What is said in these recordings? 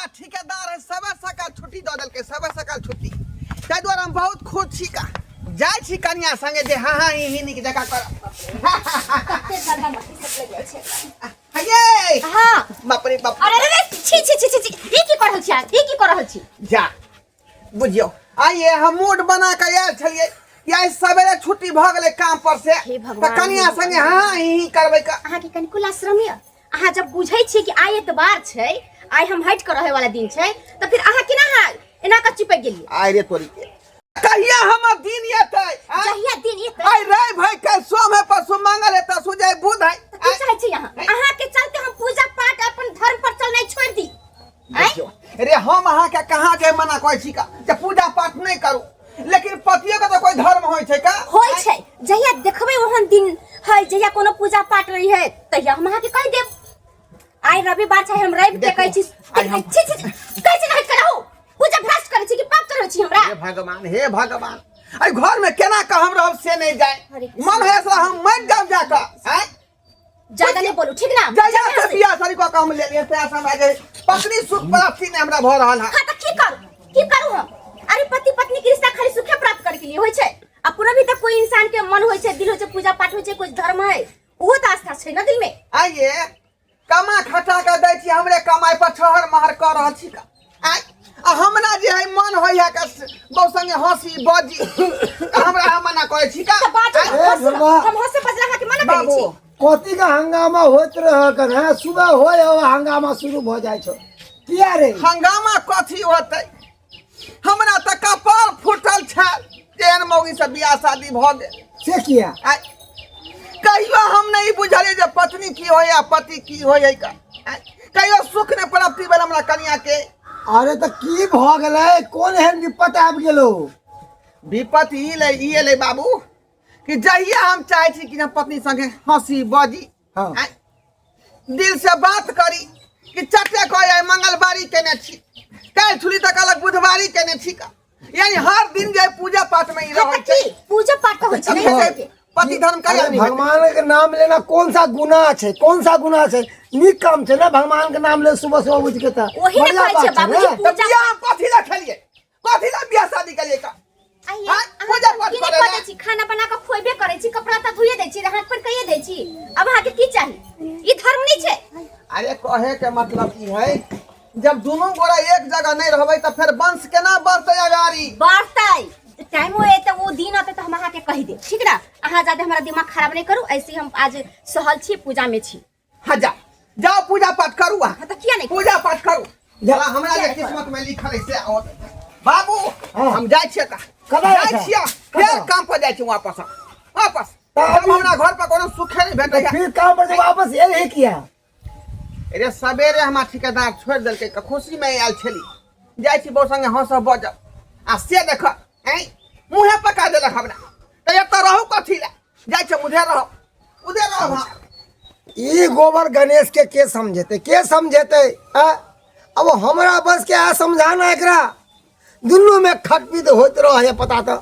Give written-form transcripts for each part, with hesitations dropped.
हमरा ठेकेदार है सबे सकाल छुट्टी दऽ देलकै, सबे सकाल छुट्टी, ताहि दुआरे हम बहुत खुश छी का। जाइ छी कनिया संगे जे हाँ हाँ ही ही नीक जकाँ करब। कते ज्यादा मट्टी सब लग जाइ छै। हये। हाँ। बाप रे बाप। अरे अरे अरे, छी छी छी छी छी, ई की कर रहल छी अहाँ? ई की कर रहल छी? जा बुझियौ, आइए हम मूड बना कऽ आयल छलियै कि आइ सवेरे छुट्टी भऽ गेलै काम पर से, हे भगवान, तऽ कनिया हे भगवान। संगे हाँ ही ही करबै का। अहाँके कनिको लाशरम यऽ? अहाँ जब बुझै छियै कि आइ एतबार छै, आइ हम हटि कऽ रहै वाला दिन छै, तऽ फिर अहाँ केना अहाँ एना कऽ चिपकि गेलियै? आइ रे तोरी के, कहिया हमर दिन एतै, आँय? जहिया दिन एतै। आइ रवि है, काल्हि सोम है, परसू मंगल है, तरसू जाय बुध है। तऽ की चाहै छी अहाँ? अहाँ के चलते हम पूजा पाठ अपन धर्म पर चलनाइ छोड़ि दी, आँय? देखियौ रे, हम अहाँके कहाँ जे मना कहै छी का जे पूजा पाठ नहि करू, लेकिन पतियो के तऽ कोई धर्म होइ छै का? होइ छै। जहिया देखबै ओहन दिन है, जहिया कोनो पूजा पाठ रही है, तहिया हम अहाँके कहि देब। आइ रविवार छै, हम रवि के देखू, कहै छी। आइ हम- छी छी छी, कहै छी ने हटि कऽ रहू। पूजा भ्रष्ट करै छी कि पाप करै छी हमरा? हे भगवान, हे भगवान, एहि घर में केना कऽ हम रहब से नहि जाय। हरे कृष्ण। मन है से हम मरि जाब जाकऽ, आँय? ज्यादा नहीं बोलू, ठीक ना? जहिया से बियाह शादी कऽ के हम लेलियै तहिया से हमरा जे पत्नी सुख प्राप्ति नहि हमरा भऽ रहल है। हाँ तऽ की करू, की करू हम? अरे पति पत्नी के रिश्ता खाली सुखे प्राप्त करे के लिए होइ छै? अपनो भी तऽ कोई इंसान के मन होइ छै, दिल होइ छै, पूजा पाठ होइ छै, कोई धर्म है, ओहो तऽ आस्था छै ना दिल में। आइए कमा खटा कऽ दै छी, हमरे कमाइ पर छहर महर कऽ रहल छी का। आँय, आ हमरा जे है मन होइ है के बहु संगे हँसी बजी, तऽ हमरा अहाँ मना करै छी का? तऽ बाजू आँय? ना, ए, हँसू ना। भगवान। हम हंसे बजला अहाँके मना करै बाबू। छी? कथी के हंगामा होइत रह कन है? सुबह होय हो हंगामा शुरू भऽ जाइ छौ, किया रे? हंगामा कथी होतै, हमरा तऽ कपार फूटल छल तेहन मौगी से बियाह शादी भऽ गेल। से किया? आँय, कहियो हम नहीं बुझलियै जे पत्नी की होय आ पति की होय है का। आँय, कहियो सुख नहि प्राप्ति भेल हमरा कनिया के। अरे तऽ की भऽ गेलै? कोन एहन विपत आबि गेलौ? विपत ई लै ई एलै बाबू कि जहिया हम चाहै छी कि हम पत्नी संगे हंसी बजी, आँय, दिल से बात करी, कि चटे कहे आइ मंगलवारी केने छी, काल्हि छुली तऽ कहलक बुधवारी केने छी का। यानी हर दिन जे पूजा पाठ में ई हाँ, रहै तऽ छै। की पूजा पाठ तऽ होइ छै अभी ने जे के? पति धर्म कहिया अरे नहीं भेटै? भगवान के नाम लेना कौन सा गुनाह छै? कौन सा गुनाह छै? नीक काम छै ने भगवान के नाम ले सुबह सुबह उठ के तऽ ओही ने बढ़िया कहै बात छियै छै बाबूजी, ने। तऽ पूजा बियाह हम कथी लए खेलियै, कथी लए बियाह शादी केलियै का? आइए, हाँ, अहाँ पूजा पाठ की नहि करै कऽ ला। दै छी? खाना बना कऽ खुएबे करै छी, कपड़ा तऽ धोइए दै छी, हाथ पर कहिए दै छी, अब अहाँके की चाही? ई धर्म नहि छै। अरे कहे के मतलब ई है, जब दोनों गोरा एक जगह नहीं रहबै तऽ फेर वंश केना बढ़तै अगाड़ी? बढ़तै, टाइम होए तऽ ओ दिन अतै तऽ हम अहाँके कहि देब, ठीक ना? अहाँ ज्यादा हमरा दिमाग खराब नहि करू। ऐसे हम आज सहल छी, पूजा में छी। हाँ जा, जाओ पूजा पाठ करू अहाँ। हाँ, तऽ किया नहि? पूजा पाठ करू जरा, हमरा जे किस्मत में लिखल है से आओत। बाबू, हाँ। हम जाइ छियै तऽ कतऽ जाइ जाइ छै? छियै, कतऽ? फेर काम पर जाइ छी वापस हम। वापस तऽ जब अभी- हमरा घर पर कोनो सुखे नहि भेटै तऽ फिर काम पर से वापस एलही किया? अरे सवेरे हमरा ठेकेदार छोड़ि देलकै तऽ खुशी में आयल छली, जाइ छी बहु संगे हंसब बजब, आ से देख ऐं मुँहे पका देलक हमरा। तऽ एतऽ रहू कथी लए? जाइ छै उधर रहब, उधर रहब हम। ई गोबर गणेश के के समझेते, के समझेते आ? अब हमरा बस के आ समझाना एकरा, दुनू में खटपीट होइत रहे है। पता तऽ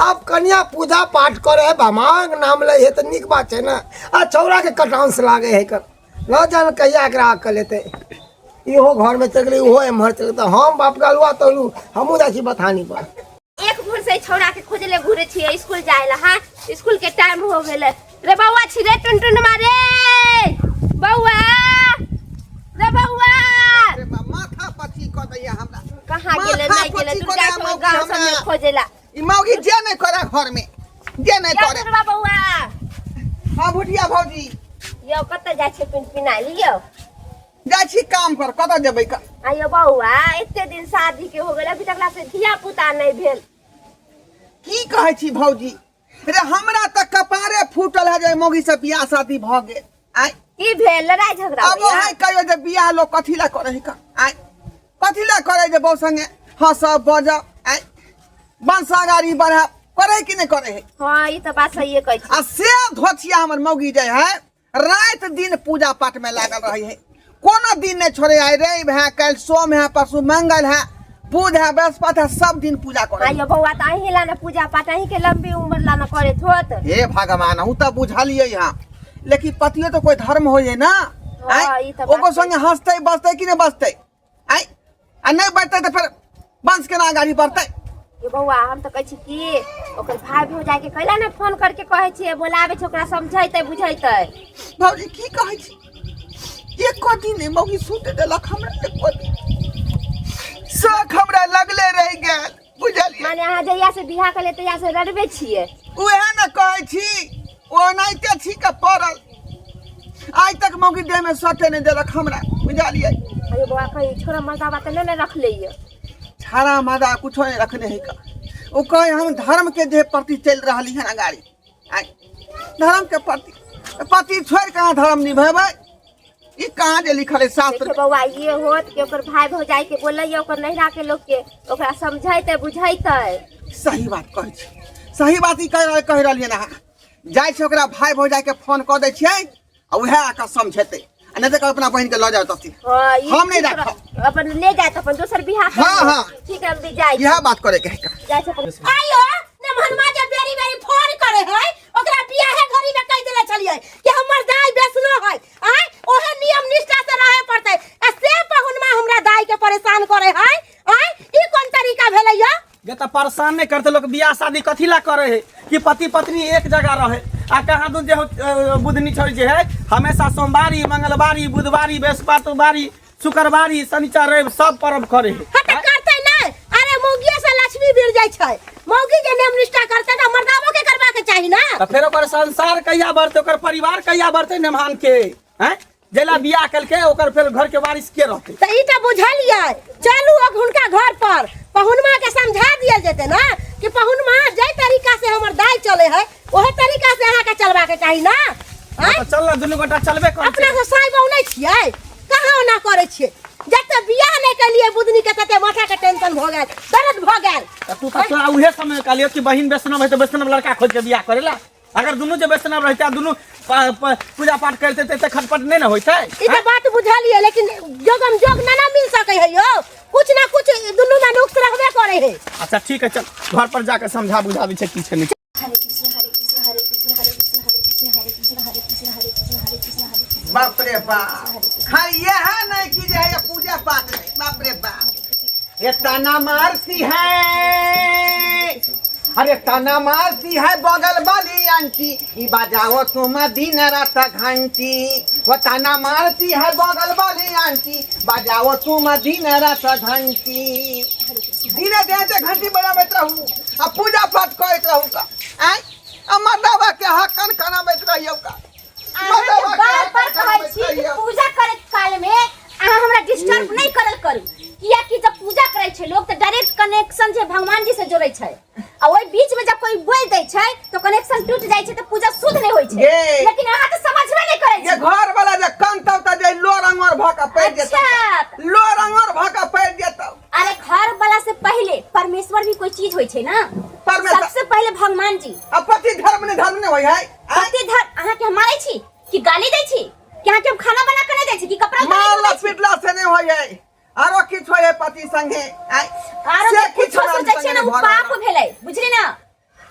अब कन्या पूजा पाठ करे है, भगवान के नाम लै है तऽ नीक बात छै ने, आ छौड़ा के कटांस लागे है कर न जान कहिया एकरा अक्कल एतै। इहो घर में चलि गेलै, इहो एम्हर चलि गेलै, तऽ हम बाप के अलुआ तलू, हमहूँ जाइ छी बथानी पर। एक भोर से छौड़ा के खोजे ले घूरे छियै स्कूल जाए ला। हाँ, स्कूल के टाइम हो गेलै। रे बौआ छी रे टुनटुन मारे बौआ, रे बौआ। अरे बा, माथा पथी कऽ दैया हमरा। कहाँ गेलै? माथा नहीं गेलै पथी कऽ दुर्गा दैया के मौगी गांव सब में हमरा। खोजेला। ई मौगी जे नहि करे घर में, जे नहि यौ करे। दुर्गा बौआ। हाँ भुटिया भौजी। यौ कतऽ जाइ छै पिनपिनाइल यौ? जाइ छी काम पर, कतऽ जेबै का? आयो बौआ, एते दिन शादी के हो गेल, अभी तक से धिया पुता नहीं भेल। की कहै छी भौजी? रे हमरा तऽ कपारे फूटल है जे मौगी से बियाह शादी भऽ गेल। आय की भेल, लड़ाई झगड़ा अब होइया? अहाँ कहियो जे बियाह लोग कथी ला करे है का? आय कथी ला करे जे बहु संगे हंसब बजब, आय वंशागारी बढ़ाब, करे कि नहि करे है? हाँ, ई तऽ बात सहिए कहै छी। आ से धोछिया हमर मौगी जे है राति दिन पूजा पाठ में लागल रहे है, कोनो दिन नहीं छोड़े। आइ रवि है, काल्हि सोम है, परसू मंगल है, बुध है, बृहस्पति है, सब दिन पूजा करे। आइयो बौआ, तऽ अहीं ला ने पूजा पाठ, अहीं के लंबी उम्र ला ने करैत होत। हे भगवान, हूँ तऽ बुझलियै हँ, लेकिन पतियो तो कोई धर्म होइए ना? हाँ, आँय? ई तऽ बात ओकर संगे हंसतै बजतै कि नहि बजतै? आँय, आ नहि बढ़तै तऽ फेर वंश केना गाड़ी बढ़तै ये बौआ हम तऽ कहै छी कि ओकर भाय भौजाई के कैला ने फोन करके कहै छियै बोलाबै छै ओकरा समझैतै बुझैतै भौजी की कहै छी एको दिन नहि मौगी सुते देलक हमरा एको दिन शौक हमरा लगले रहि गेल बुझलियै माने अहाँ जहिया से बियाह केलियै तहिया से रड़बे छियै उएह ने कहै छी ओनाहिते छी के पड़ल आइ तक मौगी देहमे सटे नहि देलक हमरा बुझलियै अरे बौआ कही छोरा मर्दाबा तऽ नहि ने रखले ये छाड़ा मादा कुछो नहीं रखने है का ओ कहे हम धर्म के जे प्रति चल रही है ना गाड़ी आय धर्म के प्रति पति छोड़ कहाँ धर्म निभेबै ई कहाँ जे लिखल है शास्त्र देखियो बौआ ये होत कि ओकर भाई भौजाई के बोलैया ओकर नैहरा के लोग के ओकरा समझैतै बुझैतै सही बात कहै छी सही बात ई कह कहि रहलियै ना जाइ छै ओकरा भाई भौजाई के फोन कऽ दै छियै आ उएह आके समझेतै आ नहि तऽ कहबै अपना बहिन के लऽ जाउ तथिन हाँ, ई हम नहीं ठीक राखब। रह- अपन ले जाए अपन दोसर बियाह कर हाँ, लेब। हाँ। ठीक है हम भी जाए इएह बात करे के है का जाए छै अपन आइयो ने भनमा जे बेरी बेरी फोन करे है ओकरा बियाहे घड़ी में कहि देले छलियै कि हमर दाई बेसनो है आय ओहे नियम निष्ठा से रहे पड़तै आ से पहुनमा हमरा दाई के परेशान करे है आय ई कोन तरीका भेलै यो गे तऽ परेशान नहि करते लोग बियाह शादी कथी ला करे है कि पति पत्नी एक जगह रहे आ कहाँ दून जे हो, बुधनी छोड़ी जे है हमेशा सोमवारी मंगलवारी बुधवारी बृहस्पतिवारी शुक्रवारी शनिचर रवि सब पर्व करे है हाँ तऽ करतै नहि अरे मौगिए से लक्ष्मी भिड़ जाइ छै मौगी जे नियम निष्ठा करतै तऽ मर्दाबो के करबा के चाही ना तऽ फेर ओकर संसार कहिया बढ़तै ओकर परिवार कहिया बढ़तै नेमान के हैं जैला बियाह केलकै ओकर फेर घर के वारिस के रहतै तऽ ई तऽ बुझलियै चलू अब हुनका घर पर पहुनमा के समझा दियल जेतै ना कि पहुनमा जाहि तरीका से हमर दाई चले है ओहे तरीका से अहाँके चलबाके चाही ना आँय? तऽ चल ना दुनू गोटा चलबे करै अपना से साई बहु नहि छियै कहाँ ओना करै छियै जते बियाह नहि केलियै बुदनी के तते माथा के टेंशन भऽ गेल दर्द भऽ गेल तऽ तू तऽ तोरा उहे समय कहलियौ कि बहिन वैष्णव है तऽ वैष्णव लड़का खोज के बियाह करेला अगर दुनू जे वैष्णव रहते आ दुनू पूजा पाठ करते तऽ एते खटपट नहि ने होइतै ई तऽ बात बुझलियै लेकिन जोगम जोग ना ना मिल सकै है यौ कुछ ना कुछ दुनू में नुक्स रहबे करे है अच्छा ठीक है चल घर पर जाके समझा बुझा दै छै की छै नहि छै। बाप रे बाप खाली यह नहीं कि जे है ये पूजा पाठ नहीं बाप रे बाप ये ताना मारती है अरे ताना मारती है बगल वाली आंटी ई बजाओ तुम दिन रात घंटी वो ताना मारती है बगल वाली आंटी बजाओ तुम दिन रात घंटी दिने देते घंटी बजाबैत रहू आ पूजा पाठ करैत रहू का आँय आ मर्दाबा के हक कन कनाबैत रहियौ का अहाँके बार बार कहै छी कि पूजा करे काल में अहाँ हमरा डिस्टर्ब नहीं करल करू कियाकि जब पूजा करै छै लोग तऽ डायरेक्ट कनेक्शन जे भगवान जी से जोड़ै छै आ ओहि बीच में जब कोई बोल दै छै तो कनेक्शन टूट जाइ छै तऽ पूजा शुद्ध नहीं होइ छै ये। लेकिन अहाँ तऽ समझबे नहीं करै ये छी घर वाला जे कनतौ त जे लो रंगर भ के पड़ि जेतौ अच्छा। लो रंगर भ के पड़ि जेतौ अरे घर वाला से पहले परमेश्वर भी कोई चीज होइ छै ना परमेश्वर- सबसे पहले भगवान जी आ पति धर्म ने धर्म ने होइ है आँय? पति धर्म अहाँ के हम मारै छी कि गाली दै छी कि अहाँ के हम खाना बना के नहीं दै छी कि कपड़ा उतार के मारला नहीं दै छी? पिटला से नहीं होइ है आरो किछु होइ है पति संगे आँय? आरो से जे किछु कुछो हमरा सोचै छियै संगे ने उ भऽ पाप रहल। भेलै बुझली ना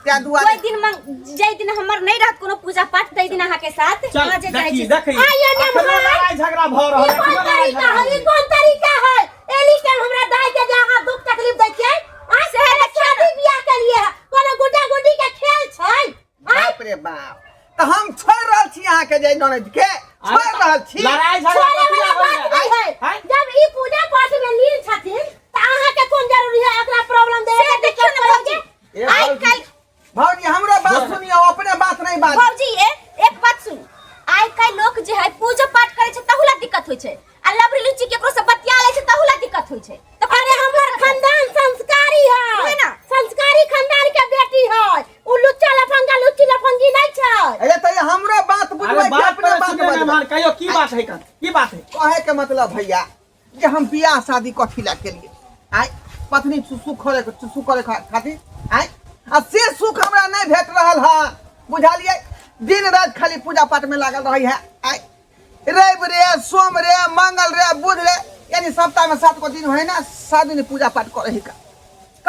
तें दुआरे कोई दिन मंग जाहि दिन हमर नहीं रहत कोनो पूजा पाठ तै दिन अहाँ के साथ चल अहाँ जे चाहै देखी छी देखी आइए ने अखनो भाई। लड़ाई झगड़ा भऽ रहल ई है, कोन अखनो लड़ाई तरीका झगड़ा है ई कोन तरीका है एली टाइम हमरा दाई के जे अहाँ दुख तकलीफ दै छियै आ से शादी बियाह के लिए है कोनो गुड्डा गुड्डी के खेल छै आँय? बाप रे बाप तऽ हम छोड़ि रहल छी अहाँके जे ननद के छोड़ि रहल छी लड़ाई झगड़ा छोड़े कथी वाला ला होइया? बात नहीं है आँय? जब ई पूजा पाठ में लीन छथिन त अहाँ के कोन जरूरी है एकरा प्रॉब्लम दे से देखियौ ने भौजी ए आइ भौजी, काल्हि भौजी हमरो बात सुनियौ अपने बात नहीं बात भौजी ए एक बात सुन आइ काल्हि लोक जे है पूजा पाठ करे छै तहु ला दिक्कत होइ छै आ लबरी लुच्ची केकरो से बतिया लै छै तहु ला दिक्कत होइ छै तऽ अरे हमर खानदान संस्कारी है है ना? संस्कारी खानदान के बेटी है उ लुच्चा लफंगा लुच्ची लफंगी नहीं छै अरे तऽ ये हमरो बात बुझबै अरे कि बात अपने पर बात सुनियौ ने बजबै हमार कहियो की बात है का की बात है कहे के मतलब भैया जे हम बियाह शादी कथी ला केलिए आय पत्नी सुख करे सुख करे खातिर आय आ से सुख हमरा नहीं भेट रहल है बुझलिए दिन रात खाली पूजा पाठ में लागल रही है आय रवि रे सोम रे मंगल रे बुध रे यानी सप्ताह में 7 गो दिन है ना 7 दिन पूजा पाठ करे ही का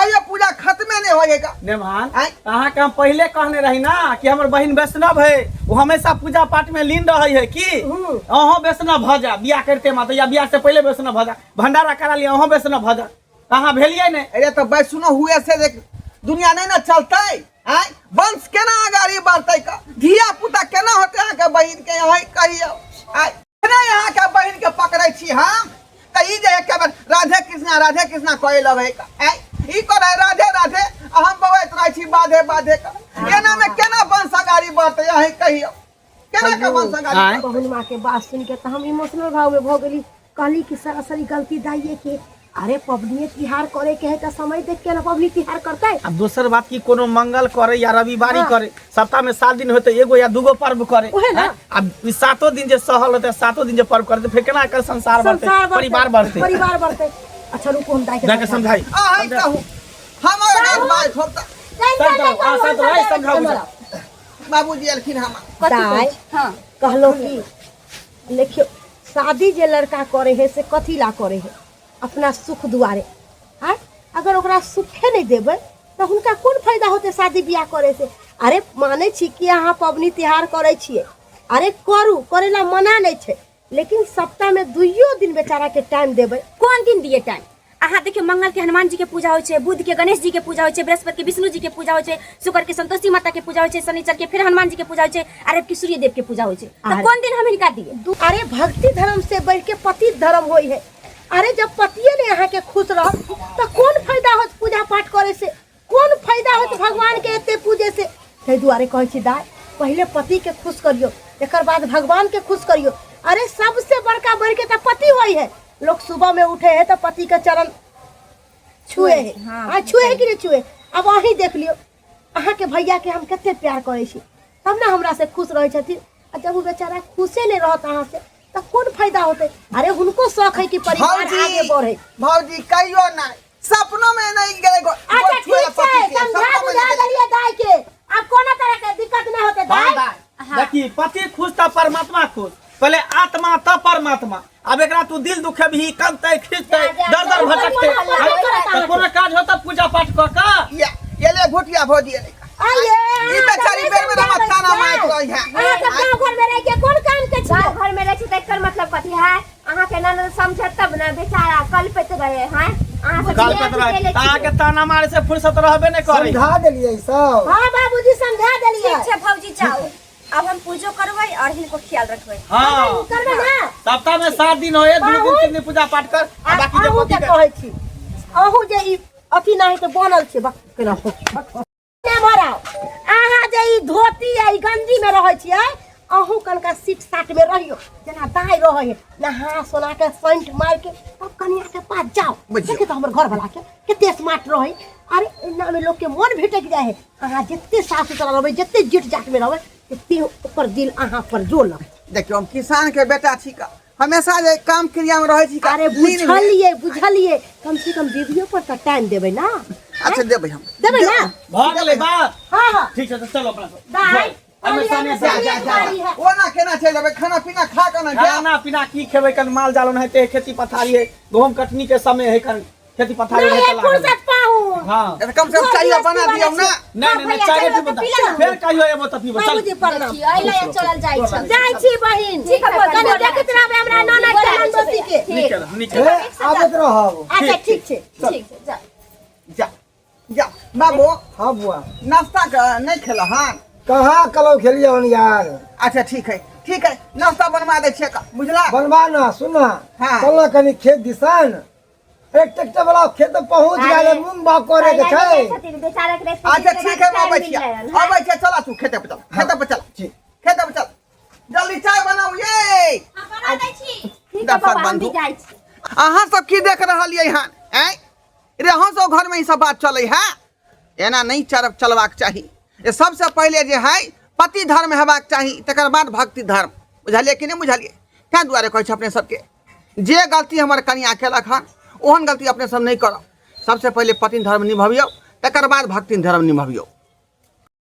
कहियो पूजा खत्मे नहि होइए ग नेमान आँय? अहाँके हम पहिले कहने रही ना कि हमर बहिन वैष्णव है ओ हमेशा पूजा पाठ में लीन रहे है की अहों वैष्णव भऽ जा बियाह करते मात्र या बियाह से पहिले वैष्णव भऽ जा भंडारा करा लिअ अहों वैष्णव भऽ जा अहाँ भेलियै नहि अरे तऽ वैष्णो हुए से जे दुनिया नहि ने चलतै आँय वंश केना अगाड़ी बढ़तै क धिया पुता केना होतै अहाँके बहिन के अहाँ कहियौ आँय नहि अहाँके बहिन के पकड़ै छी हम तऽ ई जे एके बेर राधे कृष्णा राधे कृष्णा कहै लगै आँय ई करै राधे राधे आ हम बौआइत रहै छी बाधे बाधे क एना मे केना वंश अगाड़ी बढ़तै अहीं कहियौ केना के वंश अगाड़ी आँय? बढ़तै? पहुन माँ के बात सुन के तऽ हम इमोशनल भाव में भऽ गेली कहली कि सरासरी गलती दाइए के अरे पबनी तिहार करे के है तऽ समय देख के ना पबनी तिहार करतै अब दोसर बात की कोनो मंगल करे या रविवारी हाँ। करे सप्ताह में 7 दिन होते एगो या दूगो पर्व करे ओहे ना। हैं? अब ई सातो दिन जे सहल होते सातो दिन जे पर्व करते फिर केना एकर संसार बढ़ते संसार बढ़तै, परिवार बढ़ते परिवार बढ़तै अच्छा रुको हम दाई के जाके समझाई अहीं कहू हमर अगर बात होता समझाओ, हाँ, समझाओ, समझाओ। बाबूजी एलखिन हमर दाई हाँ कहलो कि देखियो शादी जे लड़का करे है से कथी ला करे है अपना सुख दुआरे आय अगर ओकरा सुखे नहीं देबै तऽ हुनका कोन फायदा होतै शादी बियाह करे से अरे मानै छी कि अहाँ पबनी तिहार करै छियै अरे करू करै ला मना नहि छै लेकिन सप्ताहमे दुइयो दिन बेचाराके टाइम देबै कोन दिन दिए टाइम अहाँ देखियौ मंगल के हनुमान जी के पूजा होइ छै बुध के गणेश जी के पूजा होइ छै बृहस्पति के विष्णु जी के पूजा होइ छै शुक्र के संतोषी माता के पूजा होइ छै शनिचर के फिर हनुमान जी के पूजा होइ छै आ रवि के सूर्य देव के पूजा होइ छै तऽ अरे- कोन दिन हम हिनका दिए अरे भक्ति धर्म से बढ़ के पति धर्म होइ है अरे जब पतिये ने अहाँ के खुश रहत तो कौन फायदा होत पूजा पाठ करे से कौन फायदा होत भगवान के एते पूजे से ताहि दुआरे कहै छी दाय पहिले पति के खुश करियो एकर बाद भगवान के खुश करियो अरे सबसे बड़का बढ़ के तो पति होइ है लोग सुबह में उठे है तो पति के चरण छुए है हाँ, आ छुए है कि नहीं छुए अब अहीं देख लियो अहाँके भैया के हम कते प्यार करै छी तब ने हमरा से खुश रहै छथिन आ जब ओ बेचारा खुशे नहीं रहत अहाँ से तऽ कोन फायदा होतै अरे हुनको शौक है कि परिवार आगे भौजी बढ़े भौजी कहियो नहीं सपनों में नहीं गेलै अच्छा गोड़ छुए ठीक छै पति के, समझा सपनों में बुझा नहीं गेलै। देलियै दाय के आब कोनो तरह के दिक्कत नहि होतै दाय देखी पति खुश तऽ परमात्मा खुश पहले आत्मा तब परमात्मा अब एकरा तू दिल दुखेबही कनतै खींचतै जा, जा, दर दर जा, भटकतै जा, जा, जा, तऽ कोनो काज होतै पूजा पाठ कऽ कऽ ये ये ले घुटिया भौजी ये ले। आइए ई बेचारी बेर बेर हमरा ताना मारैत रहै है अहाँ सब गाँव घर में रह के कोन काम के छियै गाँव घर में रहै छी तऽ एकर मतलब कथी है अहाँके ननद समझत तब ने बेचारा कलपैत रहे हैं अहाँ सब काल बियाह पत रहे केले तऽ अहाँके छियै। ताना मारे से फुर्सत रहबे नहि करै समझा देलियै सब हाँ बाबूजी समझा देलियै ठीक छै भौजी जाओ अब हम पूजो करबै और हिनको ख्याल रखबै हाँ करबै ना सप्ताह में 7 दिन होए 2 दिन 3 दिन पूजा पाठ कर आ बाकी जे अहूँ पति के के कहै छी अहूँ जे ई अथी नहि तऽ बनल छै बक केना ने भराउ अहाँ जे ई धोती आ ई गंजी में रहै छियै अहूँ कनका सीट साट में रहियो जेना दाइ रहै है नहा सोना के सेंट मार के तब कनिया के पास जाओ बुझियौ। देखे तऽ हमर घर वाला के कते स्मार्ट रहै अरे एना में लोग के मन भेटक जाइ है अहाँ जते साफ सुथरा रहबै जते जीट जाट में रहबै तते ओकर दिल अहाँ पर जोलत देखियौ हम किसान के बेटा छी का हमेशा जे काम क्रिया में रहै छी का अरे लीन भेल। बुझलियै बुझलियै कम से कम बीबियो पर तऽ टाइम देबै ना अच्छा देबै हम देबै ना भऽ गेलै बात हाँ हाँ ठीक छै तऽ चलो अपना सब दाइ हमे सामने जा जा जा जा। ओना केना चलि जेबै खाना पीना खा कऽ ने जायब खाना पीना की खेबै कन माल जाल ओनाहिते खेती पथारी है गहूम कटनी के समय है कन खेती पथारी नहीं है एक फुर्सत पाहु हाँ तऽ कम से कम चाय बना दियौ ना नहीं नहीं नहीं चाय पीबो तऽ फेर कहियो एबो तऽ पीबो चल बाबूजी प्रणाम देखियौ एहि लए चलल जाइ छै जाइ छी बहिन ठीक है, कने गोर देखैत रहबै हमरा ननद के ननदोसी के निकल निकल ए, आबैत रहब अच्छा ठीक छै ठीक छै जा जा जा बाबू हाँ बुआ नाश्ता नहीं खेल हन कहाँ कलौ खेलिए हन यार अच्छा ठीक है ठीक है नाश्ता बनवा दै छियै बुझला बनवा ना सुन ना हाँ। चल ना कनी खेत दिसन अरे ट्रैक्टर वाला खेत में पहुंच गेल है, मूंग बाग करे के छै बेचारा के अच्छा ठीक है अबै छियै अबै छियै चला तू खेते पर चल खेते पर चल ठीक। खेते पर चल जल्दी चाय बनाऊ ये बना दै छी ठीक है दर्शक बाबा हम बंधु। भी जाइ छी अहाँ सब की देख रहलियै हन आँय रे अहाँ सब घरमे ई सब बात चलै है एना नहि चलबाक चाही जे सबसँ पहिले जे है पति धर्म हेबाक चाही तकर बाद भक्ति धर्म बुझलियै कि नहि बुझलियै ताहि दुआरे कहै छै अपने सबके जे गलती हमर कनिया केलक हन ओहन गलती अपने सब नहि करब सबसँ पहिले पति धर्म निभबियौ तकर बाद भक्ति धर्म निभबियौ।